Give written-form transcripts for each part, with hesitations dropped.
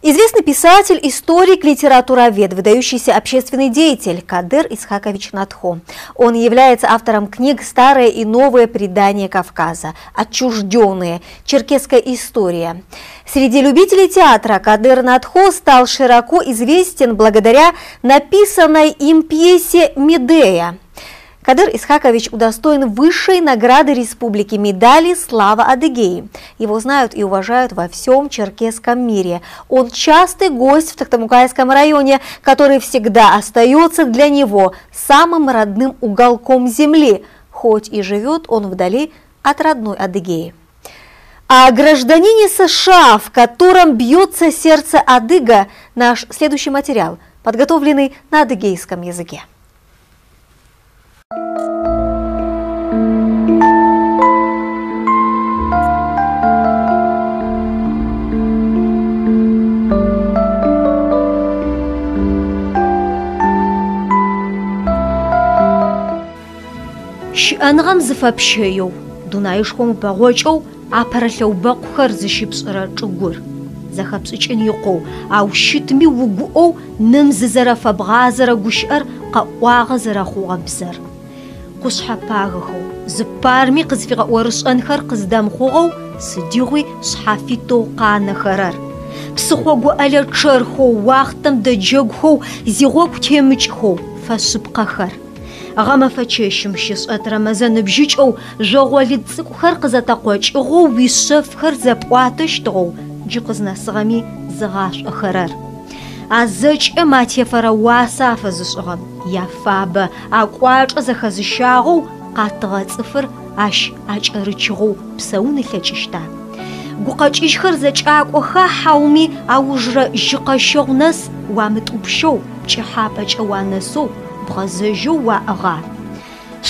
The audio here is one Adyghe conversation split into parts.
Известный писатель, историк, литературовед, выдающийся общественный деятель Кадыр Исхакович Натхо. Он является автором книг «Старое и новое предание Кавказа», «Отчужденные», «Черкесская история». Среди любителей театра Кадыр Натхо стал широко известен благодаря написанной им пьесе «Медея». Кадыр Исхакович удостоен высшей награды республики медали «Слава Адыгеи». Его знают и уважают во всем черкесском мире. Он частый гость в Тахтамукайском районе, который всегда остается для него самым родным уголком земли, хоть и живет он вдали от родной Адыгеи. О гражданине США, в котором бьется сердце Адыга, наш следующий материал, подготовленный на адыгейском языке. Щыӏэныгъэм зыфэпщэеу, дунаишхом упэгъокӏэу апэрэ лъэубэкъухэр зыщыпшӏырэ чӏыгур. Зэхэпшӏыкӏын икъоу, ау щытми угуӏэу ным зызэрэфэбгъазэрэ гущыӏэр къэӏуагъэ зэрэхъугъэ бзэр. Къушъхьэ пагэхэу, зыпарми къызфигъэӏорышӏэнхэр къыздэмыхъугъэу сыдигъуи шъхьафитэу къанэхэрэр. Псыхъо гуӏэлэ чъэрхэу, уахътэм дэджэгухэу, зигъогу темыкӏхэу фэшъыпкъэхэр. Гъэмэфэ чэщым щышӏэтырэ мэзэ ныбжьыкӏэу жъогъолы цӏыкӏухэр къызэтэкъокӏыгъэу уишъэфхэр зэпӏуатэщтыгъэу джы къызнэсыгъэми зыгъашӏохэрэр. А зэкӏэм атефэрэ уасэ афэзышӏыгъэм яфабэ, акӏуачӏэ зэхэзыщагъэу къатыгъэ цӏыфыр ащ акӏэрычыгъэу псэун ылъэкӏыщта? Гукъэкӏыжьхэр зэкӏакӏоха хьауми аужрэ жьыкъэщэгъу нэс уамытӏупщэу, пкӏыхьапӏэкӏэ уанэсэу, бгъэзэжьэу уаӏыгъа?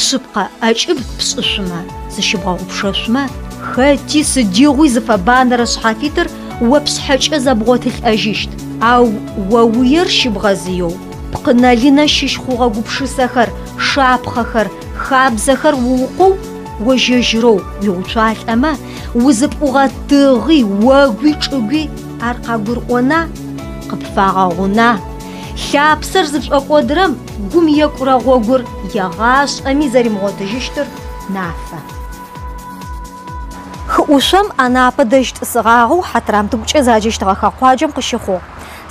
Шъыпкъэ, ӏэкӏыб пшӏышъумэ, зыщыбгъэгъупшэшъумэ, хэти сыдигъуи зыфэбанэрэ шъхьафитыр о пшъхьэкӏэ зэбгъотылӏэжьыщт, ау оуиер щыбгъэзыеу, пкъынэ-лынэ щыщ хъугъэ гупшысэхэр, шапхъэхэр, хабзэхэр уукъоу, ожьэжьырэу уеуцуалӏэмэ, узыпӏугъэ тыгъи, огуи, чӏыгуи ар къагурыӏона, къыпфагъэгъуна? Лъапсэр зыпшӏокӏодырэм гум екӏурэ гъогур егъашӏэми зэримыгъотыжьыщтыр нафэ. Хыӏушъом Анапэ дэжь тӏысыгъагъэу Хьатрамтыгукӏэ заджэщтыгъэхэ къуаджэм къыщыхъугъ.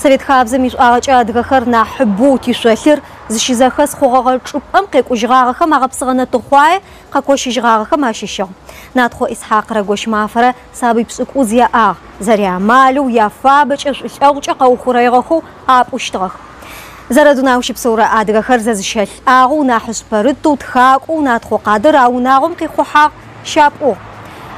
Совет хабзэм ишӏуагъэкӏэ адыгэхэр нахьыбэу тишъолъыр зыщызэхэс хъугъэгъэ чӏыпӏэм къекӏужьыгъагъэхэм агъэпсыгъэ Нэтыхъуае къэкощыжьыгъагъэхэм ащыщыгъ. Натхъо Исхьакърэ Гощмафэрэ сабый пшӏыкӏуз яӏагъ, зэряамалэу, яфабэкӏэ, шӏулъэгъукӏэ къэухъурэигъэхэу апӏущтыгъэх. Зэрэдунаеу щыпсэурэ адыгэхэр зэзыщэлӏагъэу, нахьыжъ пэрытэу, тхакӏоу Натхъо Къадыр а унагъом къихъухьагъ, щапӏугъ.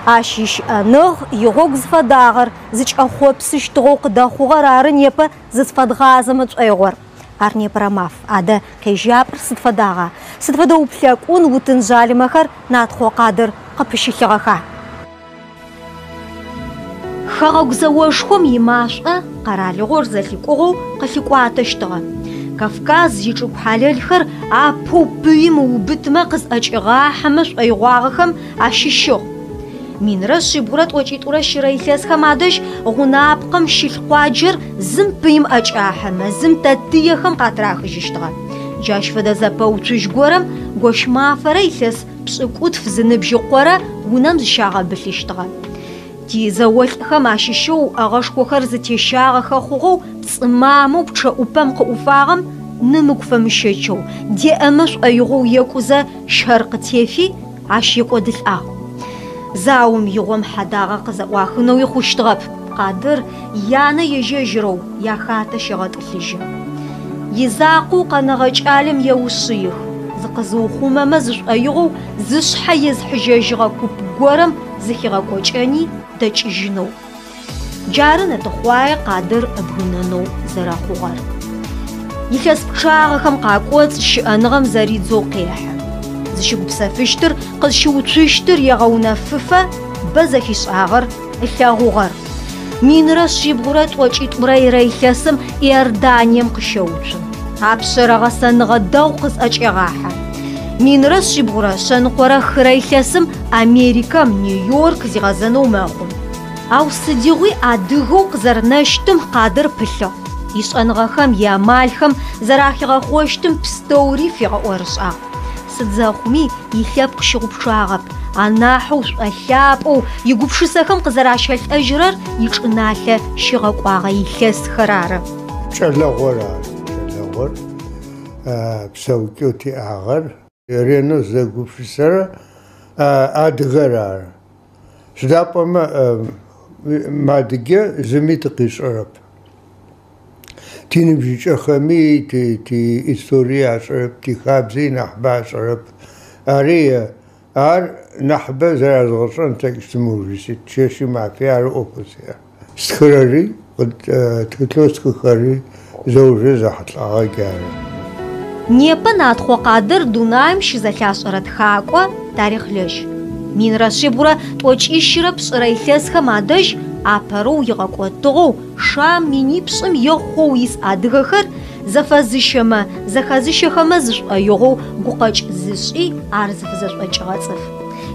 Ащ ищыӏэныгъ, игъогу зыфэдагъэр, зыкӏэхъопсыщтыгъэу къыдэхъугъэр ары непэ зызфэдгъазэмэ тшӏоигъор. Ар непэрэ маф. Адэ, къежьапӏэр сыд фэдагъа? Сыд фэдэ уплъэкӏун утын жъалымэхэр Натхъо Къадыр къыпыщылъыгъэха? Хэгъэгу зэошхом имашӏо къэралыгъор зэлъикӏугъэу къылъыкӏуатэщтыгъэ. Кавказ ичӏыгу хьалэлхэр апэу пыим ыубытымэ къызӏэкӏигъахьэмэ шӏоигъуагъэхэм ащыщыгъ. 1193 илъэсхэм адэжь гъунапкъэм щылъ къуаджэр зым пыим ӏэкӏахьэмэ, зым тэтыехэм къатырахыжьыщтыгъэ. Джащ фэдэ зэпэуцужь горэм Гощмафэрэ илъэс пшӏыкӏутф зыныбжь ыкъорэ унэм зыщагъэбылъыщтыгъэ. Тизэолӏхэм ащыщэу уӏэгъэшхохэр зытещагъэхэ хъугъэу пцӏымамэу пчъэӏупэм къыӏуфагъэм ным ыгу фэмыщэчэу, деӏэмэ шӏоигъоу екӏузэ щэр къытефи, ащ екӏодылӏагъ. Заом игъом хьадагъэ къызэӏуахынэуи хъущтыгъэп. Къадыр янэ ежь-ежьырэу яхатэ щегъэтӏылъыжьы. Изакъоу къэнэгъэ кӏалэм еушъыих, зыкъызыухъумэмэ зышӏоигъоу зышъхьэ езыхьыжьэжьыгъэ куп горэм зыхигъэкӏокӏэни дэкӏыжьынэу. Джары Нэтыхъуае Къадыр ыбгынэнэу зэрэхъугъэр. Илъэс пчъагъэхэм къакӏоцӏ щыӏэныгъэм зэридзэу къехьы. Зыщыгупсэфыщтыр, къызщыуцущтыр егъэунэфыфэ бэ зэхишӏагъэр, ылъэгъугъэр. 1392 илъэсым Иорданием къыщэуцу. Апшъэрэ гъэсэныгъэ дэгъу къызӏэкӏегъахьэ. 1924 илъэсым Америкэм, Нью-Йорк зигъэзэнэу мэхъу. Ау сыдигъуи адыгэу къызэрэнэщтым Къадыр пылъыгъ. Ишӏэныгъэхэм, иамалхэм зэрахигъэхъощтым пстэури фигъэӏорышӏагъ. Сыд зэхъуми, илъэпкъ щыгъупшагъэп, анахьэу шӏолъапӏэу игупшысэхэм къызэращэлӏэжьырэр ичӏыналъэ щигъэкӏуагъэ илъэсхэр ары. Кӏэлэгъур ары, кӏэлэгъур псэукӏэу тиӏагъэр. Ренэу зэгупшысэрэ адыгэр ары. Сыда пӏомэ мыадыгэ зыми тыкъишӏэрэп. Тиныбжьыкӏэхэми тиисторие ашӏэрэп, тихабзи нахьыбэ ашӏэрэп. Ари ар нахьыбэ зэрязгъэшӏэн слъэкӏыщтым ыуж сит, чэщи мафи ары ӏофэу сиӏэр. Стхырэри, тхылъэу стхыхэри зэужэ зэхьылӏагъэ джары. Непэ Натхъо Къадыр дунаим щызэлъашӏэрэ тхакӏо, тарихълэжь. 1372 илъэсхэм адэжь апэрэу игъэкӏотыгъэу Шам минипшӏым ехъоу ис адыгэхэр зэфэзыщэмэ, зэхэзыщэхэмэ зышӏоигъоу гукъэкӏ зышӏи ар зыфызэшӏокӏыгъэ цӏыф.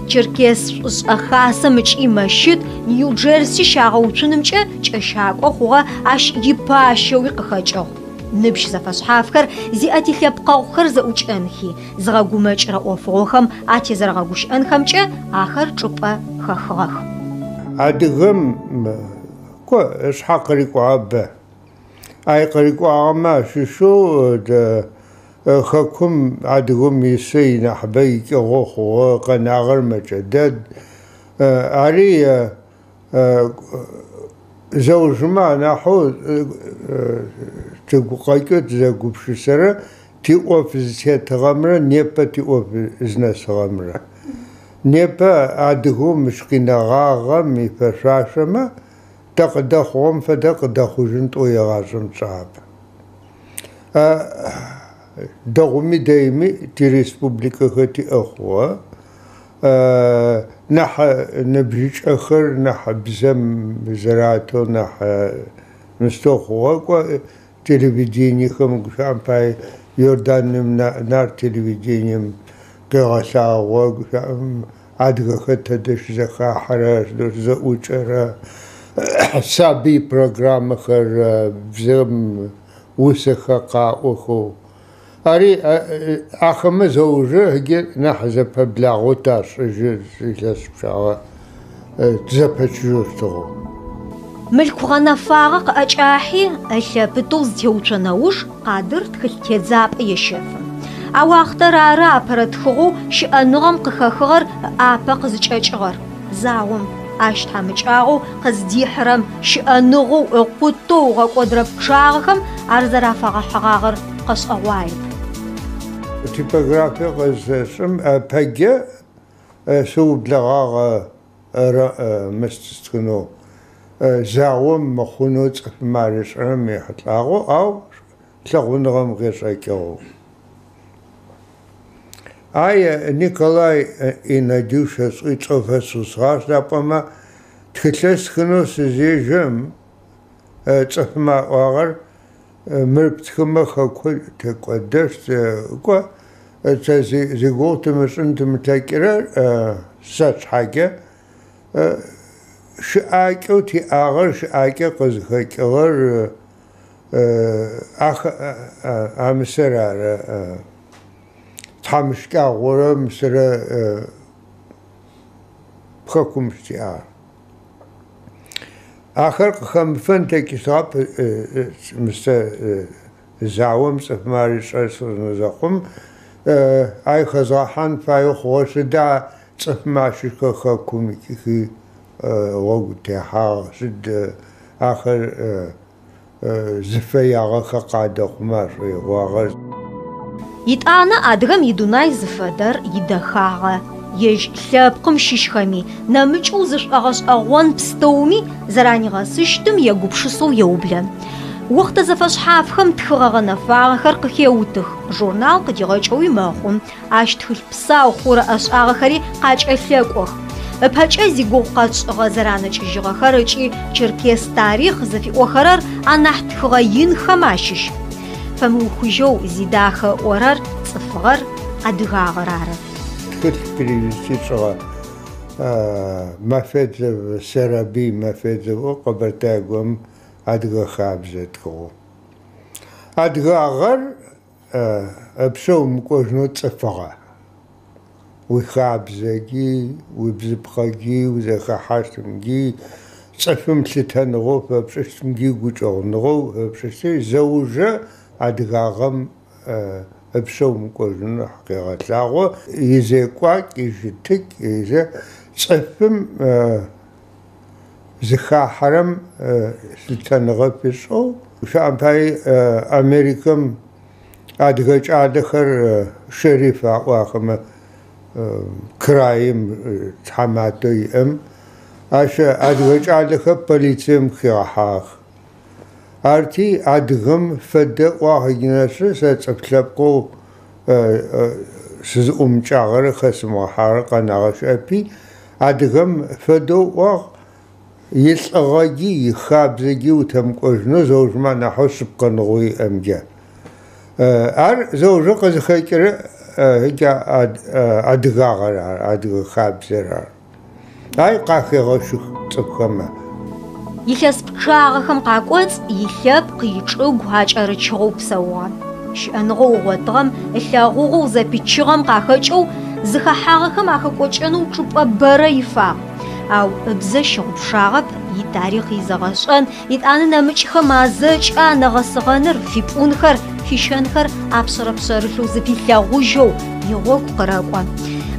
Черкес шӏушӏэ хасэм ыкӏи мэщыт Нью-Джерси щагъэуцунымкӏэ кӏэщакӏо хъугъэ, ащ ипащэуи къыхэкӏыгъ. Ныбжь зэфэшъхьафхэр зиӏэ тилъэпкъэгъухэр зэӏукӏэнхи, зыгъэгумэкӏырэ ӏофыгъохэм атезэрэгъэгущыӏэнхэмкӏэ ахэр чӏыпӏэ хэхыгъэх. Адыгэм кӏо ышъхьэ къырикӏуагъэ бэ. Ай къырикӏуагъэмэ ащыщэу хэкум адыгэм исы инахьыбэ икӏыгъэу хъугъэ, къэнагъэр мэкӏэ дэд. Ари зэужымэ анахьэу тыгу къэкӏэу тызэгупшысэрэ тиӏоф зытетыгъэмрэ непэ тиӏоф зынэсыгъэмрэ. Непэ адыгэу мыщ къинэгъагъэм ифэшъуашэмэ тэ къыдэхъугъэм фэдэ къыдэхъужьын тӏоу егъашӏэм тшӏагъэп. Дэгъуми дэйми тиреспубликэхэр тиӏэ хъугъэ. Нахь ныбжьыкӏэхэр нахь бзэм зэратэу нахь мыстэу хъугъэ. Кӏо телевидениехэм гущыӏэм пае Иорданием нарт телевидением къегъэлъагъо гущыӏэм адыгэхэр тэдэ щызэхахьэрэ, щызэӏукӏэрэ сабый программэхэр бзэм усэхэр къаӏохэу. Ари ахэмэ зэужэ ыджы нахь зэпэблагъэу ташӏыжьы илъэс пчъагъэ тызэпэчыжьэу щытыгъэу. Мылъку гъэнэфагъэ къыӏэкӏахьи, ылъэ пытэу зытеуцо нэуж Къадыр тхылъ тедзапӏэ ещэфы. А уахътэр ары апэрэ тхыгъэу щыӏэныгъэм къыхэхыгъэр ыӏапэ къызыкӏэкӏыгъэр. Заом ащ тхьамыкӏагъэу къыздихьырэм щыӏэныгъэу ыкъутэу ыгъэкӏодырэ пчъагъэхэм ар зэрафэгъэхьыгъагъэр къэшӏэгъуаеп. Типографие къызэшӏым пэджэ сыублэгъагъэ мыстхынэу заом мыхъунэу цӏыфмэ арышӏэрэм ехьылӏагъэу, ау лъэгъуныгъэм къешӏэкӏыгъэу. Ай Николай и Надюша сӏуи цӏэу фэсыусыгъащ, сыда пӏомэ тхылъэ стхынэу сызежьэм цӏыфмэ аӏуагъэр мыр птхымэ хэкур текӏодэщт, кӏо тэ зигугъу тымышӏын тымылъэкӏырэр сэ шъхьакӏэ щыӏакӏэу тиӏагъэр щыӏакӏэ къызхэкӏыгъэр амысэр ары. Тхьамыщкӏагъорэ мысэрэ хэкум щытиӏагъэр. Ахэр къыхэмыфэн тлъэкӏыщтыгъэп мысэ заом цӏыфмэ аришӏэр сӏонэу зэхъум ай хэзгъэхьан фаеу хъугъэ сыда цӏыфмэ ащыщхэр хэкум икӏыхи гъогу техьагъ, сыд ахэр зыфэягъэхэр къадэхъумэ ашӏоигъуагъэр. Итӏанэ адыгэм идунай зыфэдэр идэхагъэ. Ежь лъэпкъым щыщхэми, нэмыкӏэу зышӏогъэшӏэгъон пстэуми зэранигъэсыщтым егупшысэу еублэ. Охътэ зэфэшъхьафхэм тхыгъэ гъэнэфагъэхэр къыхеутых, журнал къыдигъэкӏэуи мэхъу. Ащ тхылъ псау хъурэ ӏэшӏагъэхэри къакӏэлъэкӏох. Ыпэкӏэ зигугъу къэтшӏыгъэ зэранэкӏыжьыгъэхэр ыкӏи черкес тарихъ зыфиӏохэрэр анахь тхыгъэ инхэм ащыщ. Фэмыухыжьэу зидахэ ыӏорэр цӏыфыгъэр, адыгагъэр ары. Тхылъ перевести тшӏыгъэ. Мафедзов Сэрэбый Мафедзов Къэбэртаегом адыгэ хабзэ ытхыгъэу. Адыгагъэр ыпшъэ умыкӏожьынэу цӏыфыгъэ. Уихабзэкӏи, уибзыпхъэкӏи, узэхэхьащтымкӏи, цӏыфым лъытэныгъэу фэпшӏыщтымкӏи, гукӏэгъуныгъэу фэпшӏыщтыр зэужэ адыгагъэм ыпшъэ умыкӏожьынэу нахь къегъэлъагъо. Изекӏуакӏ, ищытыкӏ, изэ цӏыфым зыхахьэрэм лъытэныгъэ фишӏэу. Гущыӏэм пае Америкэм адыгэ кӏалэхэр шериф аӏо ахэмэ краим тхьаматэу иӏэм. Ащ адыгэ кӏалэхэр полицием хигъэхьагъэх. Арти адыгэм фэдэ ӏуагъ игнэсы сэ цӏыф лъэпкъэу сызыӏумыкӏагъэрэ хэсымыгъэхьагъэр къэнагъэ щыӏэпи, адыгэм фэдэу ӏуагъ илӏыгъэкӏи ихабзэкӏи утэмыкӏожьынэу зэужым анахьэу шъыпкъэныгъэу иӏэмкӏэ. Ар зэужыр къызыхэкӏырэ ыкӏи адыгагъэр ар, адыгэ хабзэр ар. Ай къахегъэщых цӏыфхэмэ. Илъэс пчъагъэхэм къакӏоцӏ илъэпкъ ичӏыгу акӏэрычыгъэу псэугъэ. Щыӏэныгъэу ыгъотыгъэм ылъэгъугъэу зэпичыгъэм къахэкӏэу зыхэхьагъэхэм ахэкӏокӏэнэу чӏыпӏэ бэрэ ифагъ. Ау ыбзэ щыгъупшагъэп, итарихъ изэгъэшӏэн, итӏанэ нэмыкӏхэм а зэкӏэ анэгъэсыгъэныр, фипӏунхэр, фищэнхэр апшъэрэ пшъэрылъэу зыфилъэгъужьэу игъогу къырэкӏо.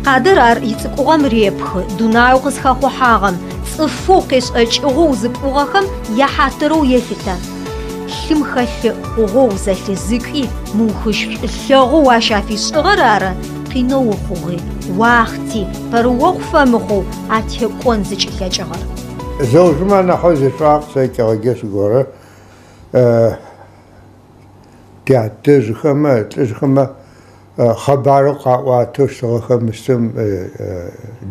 Къадыр ар ицӏыкӏугъэм репхы, дунаеу къызхэхъухьагъэм, цӏыфэу къешӏэкӏыгъэу зыпӏугъэхэм яхьатырэу елъытэ. Лъым хэлъы хъугъэу зэлъызыкӏуи, мыухыжь шӏулъэгъоу ащ афишӏыгъэр ары къинэу ыхъугъи, уахъти, пэрыохъу фэмыхъоу атекӏон зыкӏилъэкӏыгъэр. Зэужым анахьэу зишӏуагъэ къысэкӏыгъэкӏэ сыгорэ тятэжъхэмэ, лӏыжъхэмэ хъэбарэу къаӏуатэу щытыгъэхэм мыстым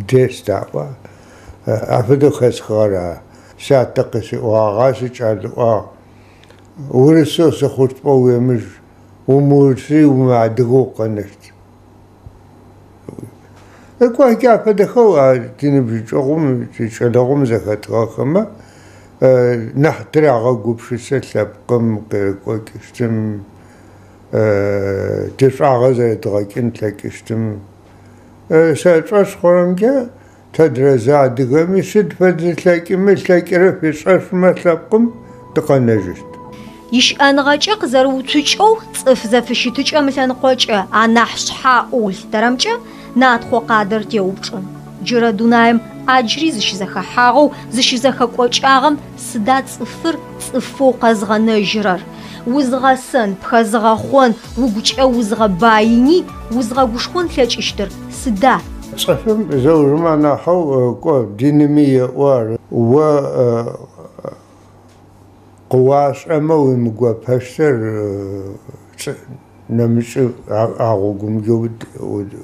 дерс аӏуа, афэдэу хэсхыгъэр ары. Сятэ къысиӏуагъа, сыкӏэлъыӏуагъ. Урысэу сыхъущт пӏоу уемыж, умыурысри умыадыгэу укъэнэщт. Ыкӏуакӏэ афэдэхэу а тиныбжьыкӏэгъум, тикӏэлэгъум зэхэтыгъэхэмэ нахь тырагъэгупшысэ лъэпкъым къырыкӏокӏыщтым, тишӏуагъэ зэредгъэкӏын тлъэкӏыщтым. Сэ шӏошъ хъурэмкӏэ тэдрэ зы адыгэми сыд фэдэ лъэкӏыми лъэкӏырэ фишӏэшъумэ лъэпкъым тыкъэнэжьыщт. Ищыӏэныгъэкӏэ къызэрыуцукӏэу цӏыф зэфыщытыкӏэм ылъэныкъокӏэ анахь шъхьаӏэу ылъытэрэмкӏэ Натхъо Къадыр теупчӏы. Джырэ дунаим ӏаджри зыщызэхэхьагъэу, зыщызэхэкӏокӏагъэм сыда цӏыфыр цӏыфэу къэзгъэнэжьырэр? Узгъэсэн, пхэзыгъэхъон, угукӏэ узгъэбаини, узгъэгушхон лъэкӏыщтыр сыда? Цӏыфым зэужым анахьэу кӏо диными еӏо ар. О къыуашӏэмэ уимыгопэщтыр нэмыкӏ а гъогумкӏэ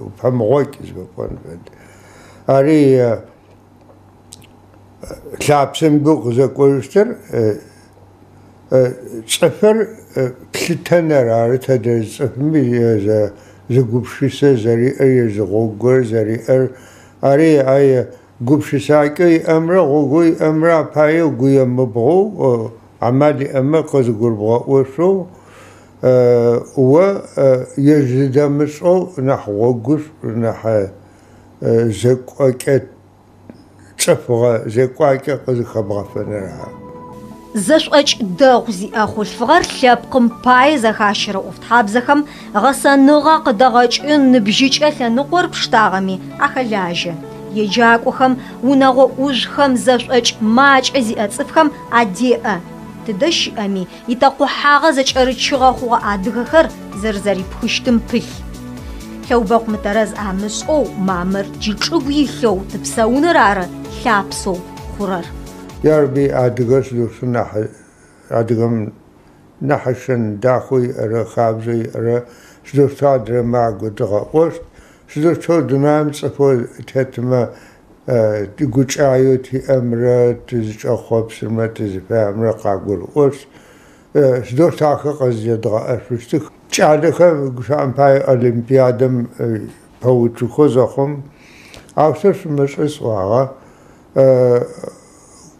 упэмыгъокӏ зыфэпӏон фэд. Ари лъапсэм гу къызэкӏожьыщтыр цӏыфыр плъытэныр ары тэдрэ цӏыфми зы гупшысэ зэриӏэр е зы гъогу горэ зэриӏэр. Ари ай гупшысакӏэ иӏэмрэ гъогоу иӏэмрэ апае угу емыбгъэу амал иӏэмэ къызыгурыбгъэӏошъоу о ежь зыдэмышӏэу нахь гъогушӏу, нахь зекӏокӏэ цӏыфыгъэ зекӏуакӏэ къызыхэбгъэфэныр ары. Зэшӏокӏ дэгъу зиӏэ хъулъфыгъэр лъэпкъым пае зэхащэрэ ӏофтхьабзэхэм гъэсэныгъэ къыдэгъэкӏын ныбжьыкӏэ лъэныкъор пштагъэми ахэлажьэ. Еджакӏохэм, унэгъо ӏужъухэм зэшӏокӏ макӏэ зиӏэ цӏыфхэм адеӏэ. Тыдэ щыӏэми, итэкъухьагъэ зэкӏэрычыгъэ хъугъэ адыгэхэр зэрэзэрипхыщтым пылъ. Лъэубэкъу мытэрэз амышӏэу, мамыр тичӏыгу илъэу тыпсэуныр ары лъапсэу хъурэр. Ярэби, адыгэр сыдэущтэу нахь адыгэм нахь шэн дахэу иӏэрэ хабзэу иӏэрэ сыдэущтэу адрэмэ агурыдгъэӏощт, сыдэущтэу дунаим цӏыфэу тетымэ гукӏаеу тиӏэмрэ тызыкӏэхъопсымрэ тызыфаемрэ къагурыӏощт, сыдэущтэу ахэр къызэдгъэӏэшъущтых. Кӏалэхэр гущыӏэм пае Олимпиадэм пэуцухэу зэхъум, Аущтэу шъумышӏы сӏуагъэ.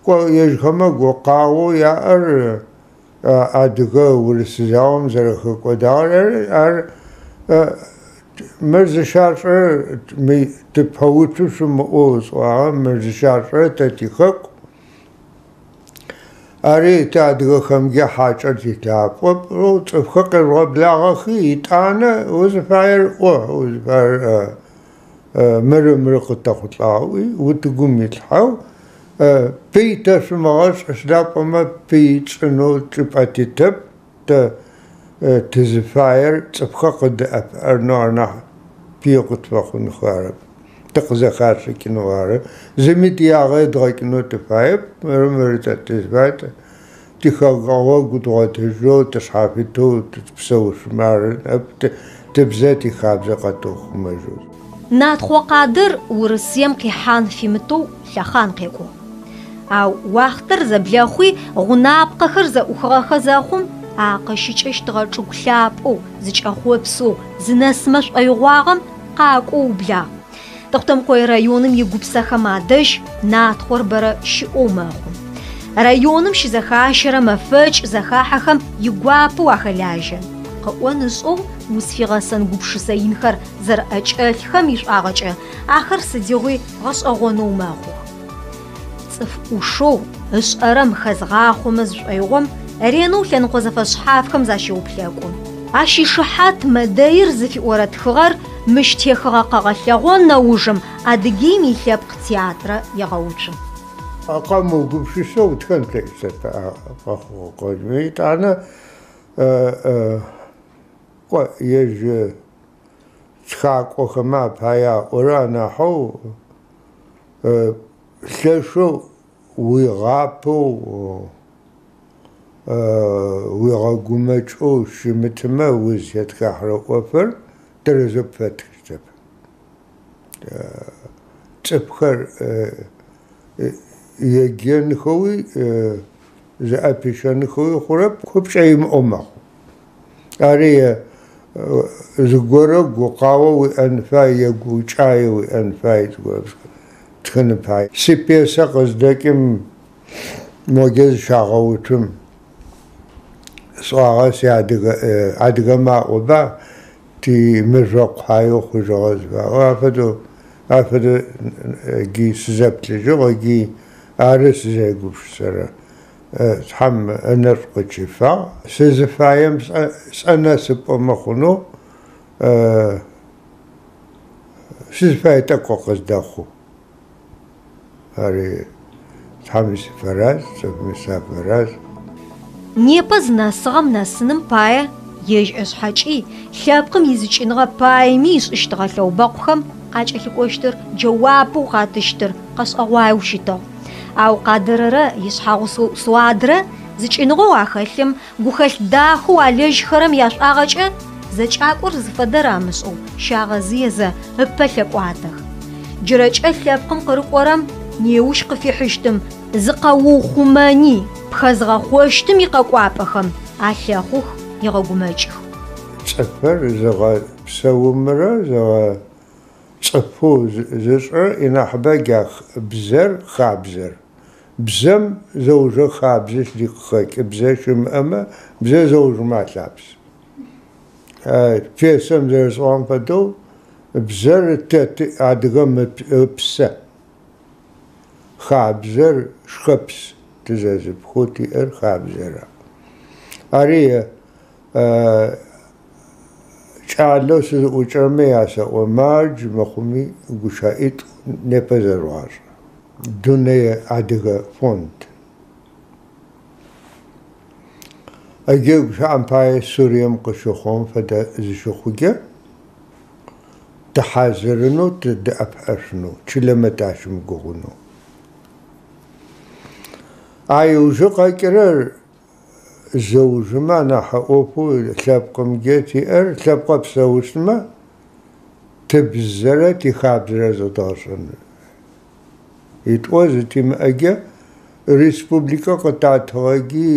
Кӏо ежьхэмэ гукъаоу яӏэр адыгэ урыс заом зэрэхэкӏодагъэр ар мыр зыщашӏэрэр мы тыпэуцу шъумыӏоу сӏуагъэ, мыр зыщашӏэрэр тэ тихэку. Ари тэ адыгэхэмкӏэ хьакӏэр тилъапӏэп, цӏыфхэр къежъугъэблагъэхи, итӏанэ узыфаер ӏо, узыфаер мыры мыры къытэхъулӏагъ ыӏуи, утыгум илъхьэу, пый тэшъумыгъэшӏ, сыда пӏомэ пый тшӏынэу чӏыпӏэ титэп, тэ тызыфаер цӏыфхэр къыддэӏэпыӏэнэу ары нахь пый къытфэхъунхэу арэп, тыкъызэхашӏыкӏынэу ары. Зыми тиягъэ едгъэкӏынэу тыфаеп, мыры мыры тэ тызыфаер, тихэгъэгу дгъотыжьэу, тышъхьафитэу тыпсэушъумэ ары, тыбзэ тихабзэ къэтыухъумэжьэу. Натхъо Къадыр Урысыем къихьан фимытэу лъэхъан къекӏугъ. Ау уахътэр зэблэхъуи, гъунапкъэхэр зэӏухыгъэхэ зэхъум, а къыщыкӏэщтыгъэ чӏыгу лъапӏэу, зыкӏэхъопсэу, зынэсымэ шӏоигъуагъэм къакӏоу ыублагъ. Тэхъутэмыкъое районым игупсэхэм адэжь Натхъор бэрэ щыӏэу мэхъу. Районым щызэхащэрэ мэфэкӏ зэхахьэхэм игуапэу ахэлажьэ. Къыӏон ышӏэу узфигъэсэн гупшысэ инхэр зэрэӏэкӏэлъхэм ишӏуагъэкӏэ ахэр сыдигъуи гъэшӏэгъонэу мэхъух. Цӏыф ӏушэу, ышӏэрэм хэзгъахъомэ зышӏоигъом ренэу лъэныкъо зэфэшъхьафхэм защеуплъэкӏу. Ащ ишыхьат Мэдэир зыфиӏорэ тхыгъэр мыщ техыгъэ къэгъэлъэгъон нэужым Адыгеим илъэпкъ театрэ егъэуцу. Къэмыугупшысэу утхэн плъэкӏыщтэп къэхъугъэ къодыми. Итӏанэ кӏо ежь тхакӏохэмэ апае аӏорэ анахьэу лъэшэу уигъапэу, уигъэгумэкӏэу щымытымэ узытетхахьырэ ӏофыр тэрэзэу пфэтхыщтэп. Цӏыфхэр еджэнхэуи зыӏэпищэнхэуи хъурэп, купкӏэ имыӏэу мэхъу. Ари зыгорэ гукъао уиӏэн фай е гукӏае уиӏэн фай зыгорэ птхыным пае. Сипьесэ къыздэкӏым моджэ зыщагъэуцум сӏуагъэ си адыгэ адыгэмэ аӏоба тимыжъо къуаеу хъужьыгъэ зыфаӏо афэдэу афэдэу джы сызэплъыжьыгъ ыкӏи ары сызэрегупшысэрэр. Тхьэм ынэшӏу къытщифагъ. Сызыфаем сӏэ нэсы пӏомэ хъунэу сызыфае тӏэкӏу къыздэхъу. Ари Тхьэм сыфэраз, цӏыфми сафэраз. Непэ зынэсыгъэм нэсыным пае ежь ышъхьэкӏи, лъэпкъым изыкӏыныгъэ паеми ышӏыщтыгъэ лъэубэкъухэм къакӏэлъыкӏощтыр, джэуапэу къатыщтыр къэшӏэгъуаеу щытыгъ. Ау Къадыррэ ишъхьэгъусэу Суадрэ зыкӏыныгъэу ахэлъым, гухэлъ дахэу алэжьхэрэм яшӏуагъэкӏэ зэкӏакӏор зыфэдэр амышӏэу щагъэзыезэ ыпэ лъэкӏуатэх. Джырэкӏэ лъэпкъым къырыкӏорэм неущ къыфихьыщтым зыкъэуухъумэни, пхэзгъэхъощтым икъэкӏуапӏэхэм алъэхъух, егъэгумэкӏых. Цӏыфыр зыгъэпсэумрэ зыгъэцӏыфэу зышӏырэр инахьыбэ джа бзэр, хабзэр. Бзэм зэужэ хабзэ сыди къыхэкӏы, бзэ щымыӏэмэ, бзэ зэужымэ алъапс. Пьесэм зэрэсӏуагъэм фэдэу бзэр тэ адыгэм ыпсэ. Хабзэр шхэпс тызэзыпхэу тиӏэр хабзэр. Ари кӏалэу сызыӏукӏэрэмэ ясэӏо мардж мыхъуми гущыӏитӏу непэ зэжъугъашӏэ. Дунэе адыгэ фонд. Ыджы гущыӏэм пае Сурием къыщыхъугъэм фэдэ зыщыхъукӏэ тыхьазырынэу, тыдэӏэпыӏэшъунэу, чылэмэ тащымыгугъунэу. А ыужы къэкӏырэр зэужымэ анахь ӏофэу лъэпкъымкӏэ тиӏэр лъэпкъэ псэущтмэ тыбзэрэ тихабзэрэ зэдгъэшӏэныр. Итӏо зытимыӏэкӏэ республикэ къытатыгъэкӏи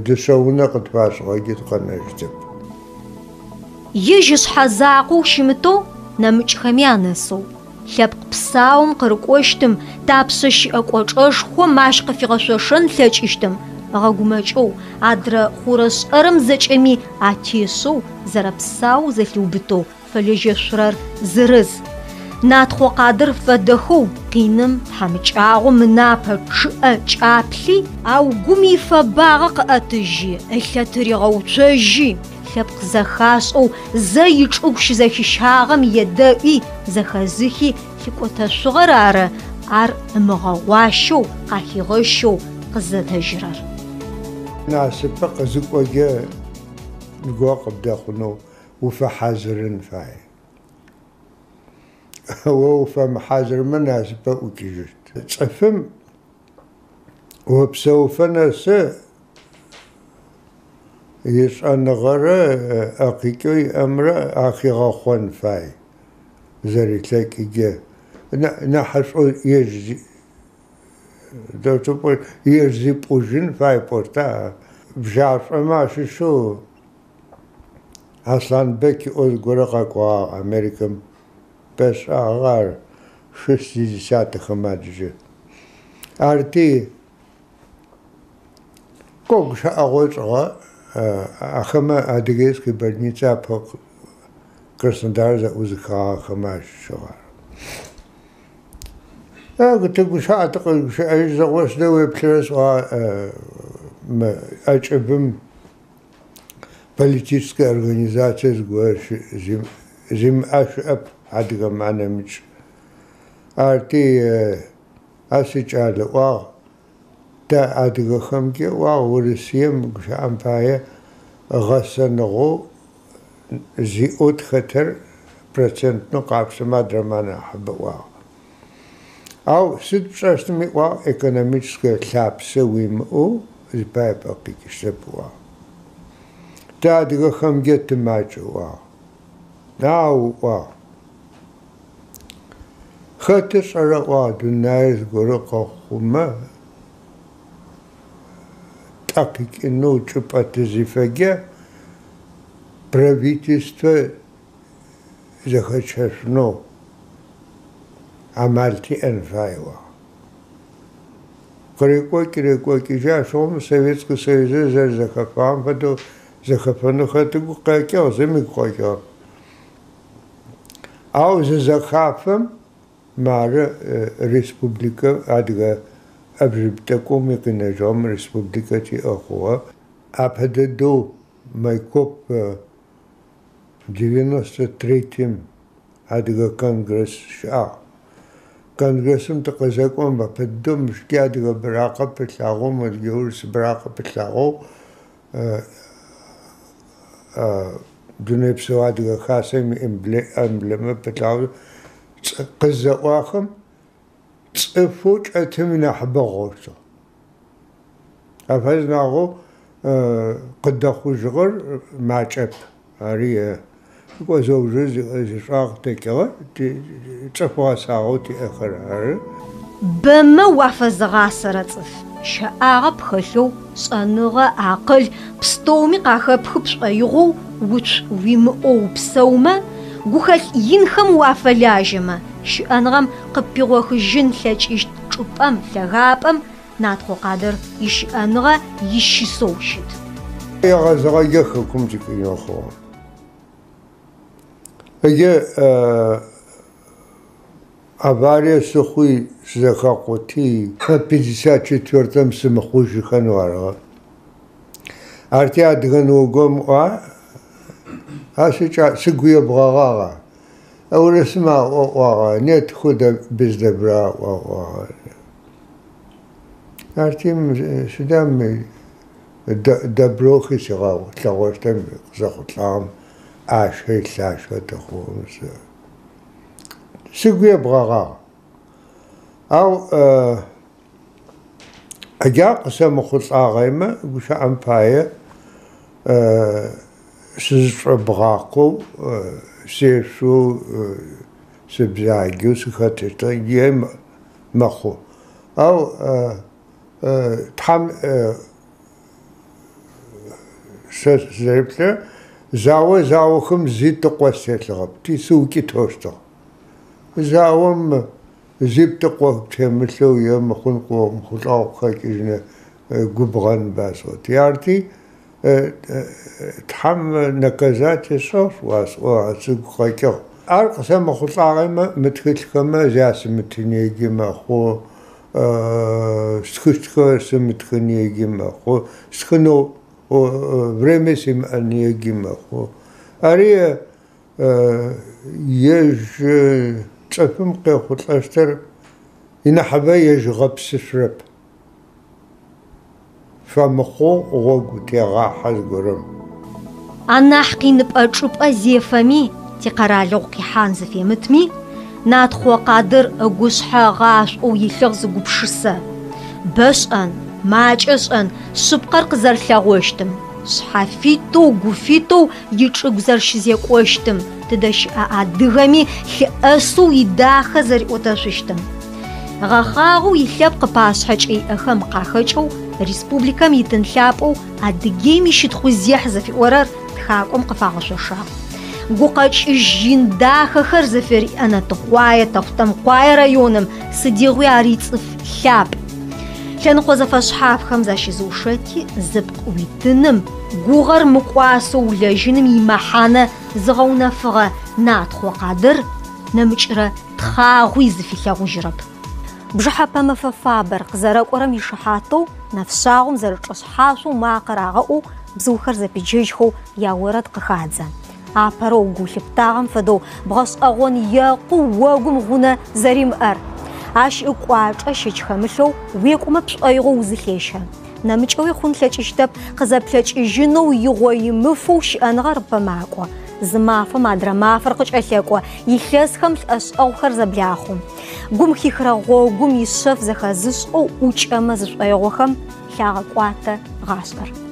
дышъэ унэ къытфашӏыгъэкӏи тыкъэнэжьыщтэп. Ежь ышъхьэ закъоу щымытэу нэмыкӏхэми анэсэу. Лъэпкъ псаум къырыкӏощтым, тапшъэ щыӏэ кӏочӏэшхом ащ къыфигъэшъошэн ылъэкӏыщтым ыгъэгумэкӏэу, адрэ хъурэ-шӏэрэм зэкӏэми атешъэу, зэрэпсаоу зэлъиубытэу фэлэжьэшъурэр зырыз. Натхъо Къадыр фэдэхэу къиным, тхьамыкӏагъом ынапэ чъыӏэ кӏаплъи, ау гум ифэбагъэ къыӏэтыжьи, ылъэ тыригъэуцожьи, лъэпкъ зэхашӏэу зэ ичӏыгу щызэхищагъэм едэӏуи, зэхэзыхи лъыкӏотэшъугъэр ары ар ымыгъэгъуащэу, къахигъэщэу къызэтэжьырэр. Насыпыр къызыкӏокӏэ зыгорэ къыбдэхъунэу уфэхьазырын фае. О уфэмыхьазырмэ насыпыр ӏукӏыжьыщт. Цӏыфым опсэуфэ нэсы ишӏэныгъэрэ ыӏэ къикӏэу иӏэмрэ ахигъэхъон фай зэрилъэкӏыкӏэ. Нахьышӏоу ежь ежь зипӏужьын фай пӏощта. Бжьашӏомэ ащыщэу Аслъанбэк ыӏоу зыгорэ къэкӏогъагъ Америкэм. Бэшӏагъэ ар 60-хэм адэжьы. Арти кӏо гущыӏэгъу ышӏыгъэ ахэмэ Адыгейской больнице апэ Краснодар зэӏузыхыгъагъэхэмэ ащыщыгъ ар. Тыгущыӏэ тыкъызгущыӏэжьы зэхъум сыдэу уеплъырэ сӏуагъэ мы ӏэкӏыбым политическэ организацие зыгорэ зимыӏэ щыӏэп адыгэмэ анэмыкӏ. Арти а сикӏалэ ыӏуагъ, тэ адыгэхэмкӏэ ыӏуагъ Урысыем гущыӏэм пае гъэсэныгъэу зиӏэу тхэтэр процентнэу къапштэмэ адрэмэ анахьыб ыӏуагъ. Ау сыд пшӏэщтми ыӏуагъ экономическэ лъапсэ уимыӏэу зыпае пӏэ къикӏыщтэп ыӏуагъ. Тэ адыгэхэмкӏэ тымакӏ ыӏуагъ. Ау ыӏуагъ. Хэт ышӏэрэ ыӏуагъ дунаир зыгорэ къэхъумэ, тӏэ къикӏынэу чӏыпӏэ тызифэкӏэ правительствэ зэхэтщэшъунэу амал тиӏэн фай ыӏуагъ. Къырекӏокӏ, рекӏокӏыжьы ащыгъум Советскэ Союзыр зэрэзэхэфагъэм фэдэу зэхэфэнэу хэт ыгу къэкӏыгъ, зыми ыгу къэкӏыгъэп. Ау зызэхафэм мары республикэ Адыгэ ӏэбжыб тӏэкӏум икъинэжьыгъэм республикэ тиӏэ хъугъэ. Апэ дэдэу Майкоп 93-м Адыгэ конгресс щыӏагъ. Конгрессым тыкъызэкӏом апэ дэдэу мыщкӏэ адыгэ быракъэ пылъагъэу, модыкӏэ урыс быракъэ пылъагъэу Дунэе псэу Адыгэ Хасэм иэмблемэ пылъагъэу къызэӏуахэм цӏыфэу чӏэтым инахьыбэ гъощтыгъ. Афэзнагъэу къыдэхъужьыгъэр макӏэп. Ари кӏо зэужыр зишӏуагъ къытэкӏыгъэр цӏыф гъэсагъэу тиӏэхэр ары. Бэмэ уафэзыгъасэрэ цӏыф, щэӏагъэ пхэлъэу, шӏэныгъэ, акъыл пстэуми къахэпхы пшӏоигъоу уцу уимыӏэу упсэумэ, гухэлъ инхэм уафэлажьэмэ, щыӏэныгъэм къыппигъохыжьын лъэкӏыщт чӏыпӏэм, лъэгапӏэм Натхъо Къадыр ищыӏэныгъэ ищысэу щыт. Егъэзыгъэкӏэ хэкум сикӏынэу хъугъэ. Ыджы аварие сыхъуи сызэхэкъути, 54-м сымыхъужьыхэнэу арыгъэ. Арти адыгэ ныогом ыӏуа, а сыгу ебгъэгъагъа? Урысым аӏуагъэ, нет худа без добра аӏуагъэ. Арти сыда мы добро хисигъэлъэгъощтэм къызэхъулӏагъэм ӏашэ илъашэ тыхъугъэм сыгу ебгъэгъагъ. Ау ыджа къысэмыхъулӏагъэмэ гущыӏэм пае сызшӏобгъакъоу сешъоу сыбзаджэу сыхэтыщтыгъ е мэхъу. Ау Тхьэм сэ сызэреплъырэр зао заохэм зи тыкъо стелъыгъэп, ти сыукӏытэщтыгъ. Заом зи птыкъо темылъэу е мыхъун къыомыхъулӏагъэу къыхэкӏыжьынэ губгъэнба сӏоти. Арти Тхьэм наказать ышӏыгъ шъуӏуа сӏо сыгу къэкӏыгъ. Ар къысэмыхъулӏагъэмэ мы тхылъхэмэ зясымытынеги мэхъу, стхыщтхэр сымытхынеги мэхъу, стхынэу время симыӏэнеги мэхъу. Ари ежь цӏыфым къехъулӏэщтыр инахьыбэ ежь ыгъэпсышъурэп. Фэмыхъоу гъогу тегъахьэ зыгорэм. Анахь къиныпӏэ чӏыпӏэ зефэми, тикъэралыгъу къихьан зыфемытми, Натхъо Къадыр ыгушъхьэ гъашӏоу илъыгъ зы гупшысэ. Бэ шӏэн, макӏэ шӏэн, шъыпкъэр къызэрлъэгъощтым, шъхьафитэу, гуфитэу ичӏыгу зэрщызекӏощтым, тыдэ щыӏэ адыгэми лъыӏэсэу идахэ зэриӏотэшъущтым. Гъэхъагъэу илъэпкъ ыпашъхьэкӏэ иӏэхэм къахэкӏэу республикэм итын лъапӏэу Адыгеим ищытхъузехь зыфиӏорэр тхакӏом къыфагъэшъошагъ. Гукъэкӏыжь ин дахэхэр зыфыриӏэ Нэтыхъуае, Тэхъутэмыкъуае районым сыдигъуи ар ицӏыф лъапӏ. Лъэныкъо зэфэшъхьафхэм защызыушэти, зыпкъ уитыным, гугъэр мыкӏуасэу улэжьыным имэхьанэ зыгъэунэфыгъэ Натхъо Къадыр нэмыкӏырэ тхъагъуи зыфилъэгъужьырэп. Бжыхьэпэ мэфэ фабэр къызэрэкӏорэм ишыхьатэу, нэфшъагъом зэрэчӏышъхьашъоу макъэ рагъэӏоу, бзыухэр зэпиджэжьхэу яорэд къыхадзэ. Апэрэу гу лъыптагъэм фэдэу бгъэшӏэгъон екъу огум гъунэ зэримыӏэр. Ащ ыкӏуачӏэ щэч хэмылъэу уекӏумэ пшӏоигъоу узылъещэ. Нэмыкӏэуи хъун ылъэкӏыщтэп, къызэплъэкӏыжьынэу игъо имыфэу щыӏэныгъэр ыпэ макӏо. Зы мафэм адрэ мафэр къыкӏэлъэкӏо, илъэсхэм лӏэшӏэгъухэр зэблахъу. Гум хихырэ гъогум ишъэф зэхэзышӏэу ӏукӏэмэ зышӏоигъохэм лъагъэкӏуатэ гъашӏэр.